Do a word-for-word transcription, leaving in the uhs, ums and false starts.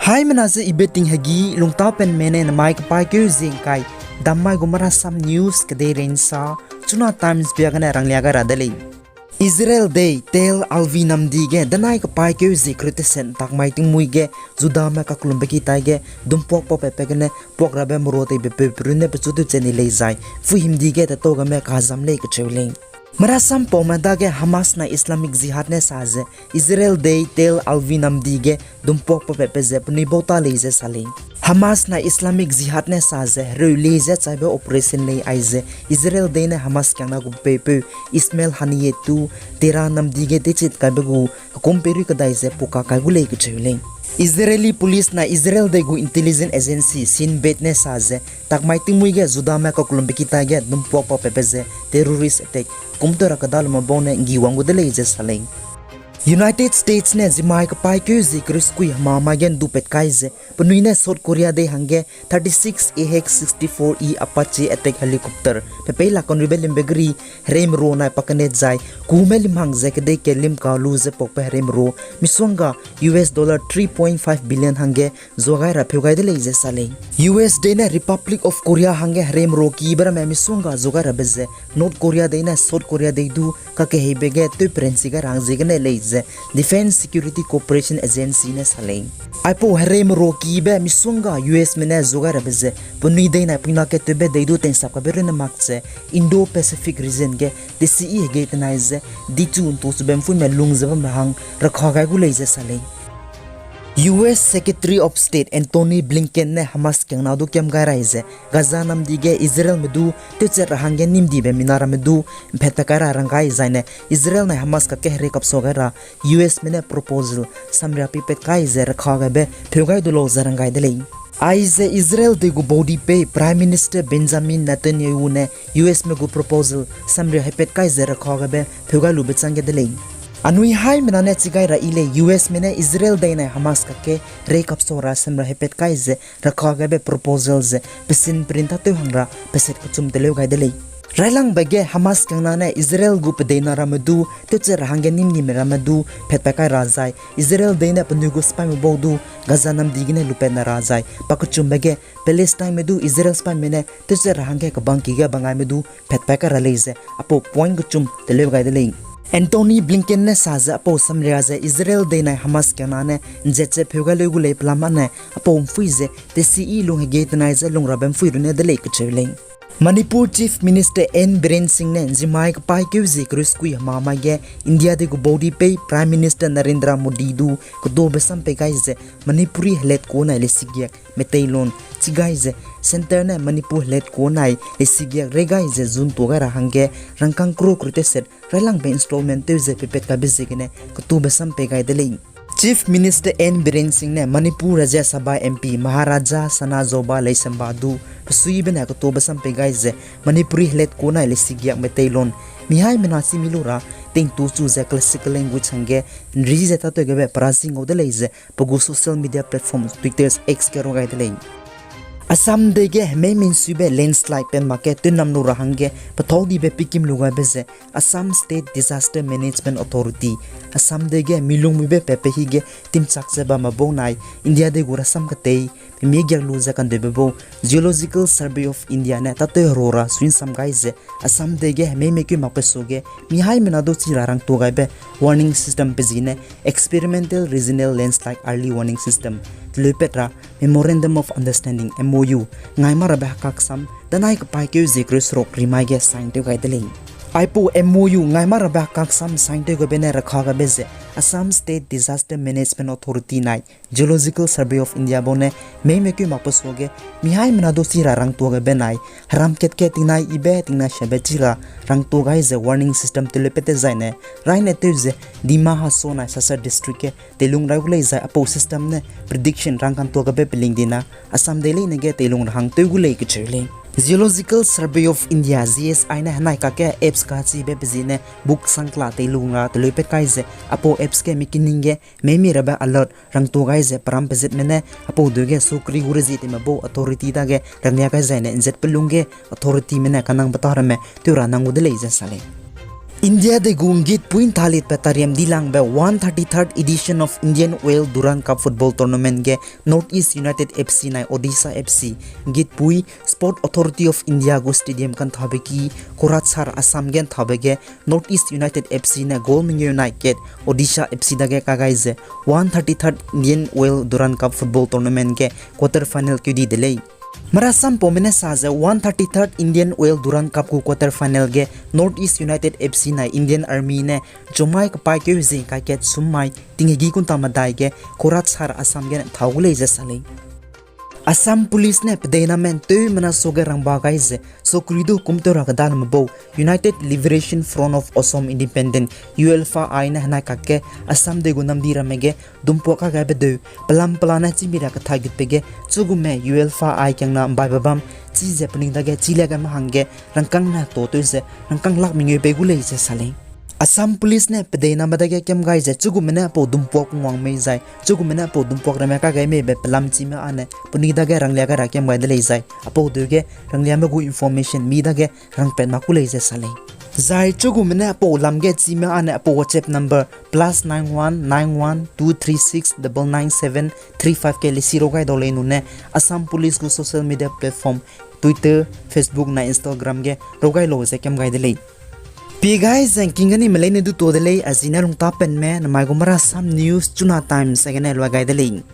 Haimena ze ibe ting hegi lungtâ penme ne namai kapaîkeu zingkai, dammai gu Marasam News kedei reinsa, Chuna Times bia gene ranglia gai ra de lei. Israel dei Tel Aviv namdi ge danai kapaîkeu zie kereu teset takmai tingmuî ge Judame kakellumbe ki taige dumpuak pau patbe gene puak rabe merua teibe peu perunne pechu tew che ni lei zai, pui himdi ge tatau game kazam lei kecheu lei. Marasam paume dage Hamas nai Islamic Jihad ne sa ze, Israel dei Tel Aviv namdi ge dumpuak pau patbe ze penui bau ta lei ze sa lei. Hamas nai Islamic Jihad ne sa ze hereu lei ze chaibe operation lei aize, Israel dei ne Hamas kiangna gu peipeu Ismail Haniyeh tu Tera namdi ge dechit kaibe gu hekum peirui kedai ze puka kai gu lei kecheu lei. Israeli police nai Israel dei gu intelligence agency Shin Bet ne sa ze, takmai tingmuî ge Judame kakellumbe ki taige dumpuak pau patbe ze terrorist attack kum tew ra kedalume bau ne nggi wang gu de lei ze sa lei. United States ne zimai kapaîkeu zie kereu sekui hemamai ge ndu pat kai ze, penui ne South Korea dei hangge thirty-six A H sixty-four E Apache attack helicopter pe pei lak kanribe limbe geri hereimeru nai pakenet zai, kume lim hang ze kedei ke lim ka lu ze pakbe hereimeru, misongga U S dollar three point five billion hangge zuagai ra pheu gai de lei ze sa lei. U S dei ne Republic of Korea hangge hereimeru kibe ramme misongga zuagai rabe ze, North Korea dei ne South Korea dei du kakeheibe ge tewperensi gai ra hang ziegene lei ze, Defense Security Cooperation Agency ne sa lei. Aipau hereimeru kibe misongga U S me ne zuagai rabe ze, penui dei nai puina ketewbe dei du teinsap kabe runne mak ze, Indo-Pacific region ge desi i hegei tenai ze, dichu ntu chube mpuime lung ze bam ra hang rakha gai gu lei ze sa lei. U S Secretary of State Antony Blinken ne Hamas kiangna du kiam gai rai ze, Gaza namdi ge Israelme du tewchat ra hangge nîmdibe mina ramme du mphatpat kai ra rang gai zaine, Israel nai Hamas kakge herei kapsa gai ra U S me ne proposal samria peipat kai ze rakha gaibe pheu gai du lau ze rang gai de lei. Aize Israel dei gu baudi pei Prime Minister Benjamin Netanyahu ne U S me gu proposal samria heipat kai ze rakha gaibe pheu gai lube changge de lei. Anui haimena ne chi gai ra yi lei, U S me ne Israel dei nai Hamas kakge herei kapsa ra samria heipat kai ze rakha gaibe proposal ze pesin perin tâtew hang ra peset kechum teleu gai de lei. Railangbe ge Hamas kiangna ne Israel gu pedeina ramme du tewchat ra hangge nîmdime ramme du phatpat kai ra zai, Israel dei ne penui gu sipaime bau du Gaza namdi gene lupatna ra zai, pakechumbe ge Palestineme du Israel sipaime ne tewchat ra hangge kebangki ge bangaime du phatpat kai ra lei ze aipau point kechum teleu gai de lei. Antony Blinken ne sa ze aipau samria ze Israel dei nai Hamas kiangna ne nzet ze pheu gai leu gu lei pelam ane aipau mpui ze desi i lung hegei tenai ze lung rabe mpui runne de lei kecheu lei. Manipur Chief Minister N Biren Singh ne nzimai kapaîkeu zie kereu sekui hemamai ge India dei gu baudi pei Prime Minister Narendra Modi du kedabe sam pei gai ze Manipuri helatku nai lesigiak meteilon chi gai ze, Centre ne Manipur helatku nai lesigiak rei gai ze zun tuâ gai ra hangge rangkâng crore kereu teset railangbe installment tew ze peipat kaibe ziegene kedabe sam pei gai de lei. Chief Minister N Biren Singh ne Manipur Rajya Sabha M P Maharaja Sanajaoba Leishemba du pesuibe ne kedabe sam pei gai ze Manipuri helatku nai lesigiak meteilon mihaimena simi lu ra tingtu chu ze classical language hangge nri ze tâtew gebe perazi ngau de lei ze pe gu social media platform Twitter X ge rau gai de lei. Assam dei ge hemei minsuibe landslide pen mak ge tewnam lu ra hangge pethâu dibe pikim lu gaibe ze Assam State Disaster Management Authority, Assam dei ge milung muibe patbe hige timchak ze bamme bau nai India dei gu rasam ketei pemie giak lu ze kandeube bau Geological Survey of India ne tâtew hero ra sui'nsam gai ze Assam dei ge hemei mekeu makbe suage mihaimena du chi ra rangtuâ gaibe warning system pe zi ne Experimental Regional Landslide Early Warning System, teleupat ra Memorandum of Understanding, M O U, ngai ma rabe hekaksam danai kapaîkeu zie kereu seruk rimai ge sign tew gai de lei. Aipau M O U ngai ma rabe hekaksam sign tew gaibe ne rakha gaibe ze Assam State Disaster Management Authority nai Geological Survey of India bau ne hemei mekeu makbe suage mihaimena du chi ra rangtuâ gaibe nai heram kat ge tingnai ibe tingnai siabe chi ra rangtuâ gai ze warning system teleupat te zaine raine tew ze Dima Hasao nai Sachar District ge teilung rai gu lei zai aipau system ne prediction rangkâng tuâ gaibe peling dina Assam dei leine ge teilung ra hang tew gu lei kecheu lei. Geological Survey of India, G S I ne henai kakge apps kachibe pe zi ne book sangkla teilung ra teleupat kai ze aipau apps ge mikining ge hemei mi rabe alert rangtuâ gai ze peram pezatme ne aipau deu ge sukri gu rezie teime bau authority dage ranglia gai zaine nzat pelung ge authorityme ne kanang beta ramme tew ra nang gu de lei ze sa lei. India dei gu nggitpui nthalit pe tariam dilangbe one thirty-third edition of Indian Oil Durand Cup Football Tournament ge North East United F C nai Odisha F C, nggitpui Sport Authority of India gu stadium kanthabe ki Kurachar Assam ge nthabe ge North East United F C ne goal mengeu nai kat Odisha F C dage kagai ze one thirty-third Indian Oil Durand Cup Football Tournament ge quarter final keu di de lei. Marasampaume ne sa ze one thirty-third Indian Oil Durand Cup gu quarter final ge North East United F C nai Indian Army ne chumai kapaîkeu hezing kaikat summai tinggegi kunta medai ge Kurachar Assam ge nthau gu lei ze sa lei. Assam Police ne pedeiname nteumena suage rangba gai ze, sokri du kum tew ra kedaleme bau United Liberation Front of Assam Independent, U L F I ne henai kakge Assam dei gu namdi ramme ge dumpuak kagaibe deu, pelam pelane chîmi ra ketha gutbe ge, chugume U L F I kiangna mbaibe bam, chize penui dage chî liagame hangge rangkâng ne to tew ze rangkâng lak mengeu pei gu lei ze sa lei. Assam Police ne pedeiname dage kiam gai ze chugume ne apau dumpuak pungwang mei zai, chugume ne apau dumpuak ramme kagai meibe pelam chîme âne penui dage ranglia gai ra kiam gai de lei zai, apau deu ge rangliame gu information mi dage rangpat mak ku lei ze sa lei. Zai chugume ne apau lam ge chîme âne apau WhatsApp number plus nine one nine one two three six double nine seven three five ge lesi rau gai dau lei nune Assam Police gu social media platform, Twitter, Facebook nai Instagram ge rau gai lau ze kiam gai de lei. Pie gai ze ngking gani me leine du to de lei, a zi ne lungtapenme namai gu Marasam News Chuna Times a gene lua gai de lei.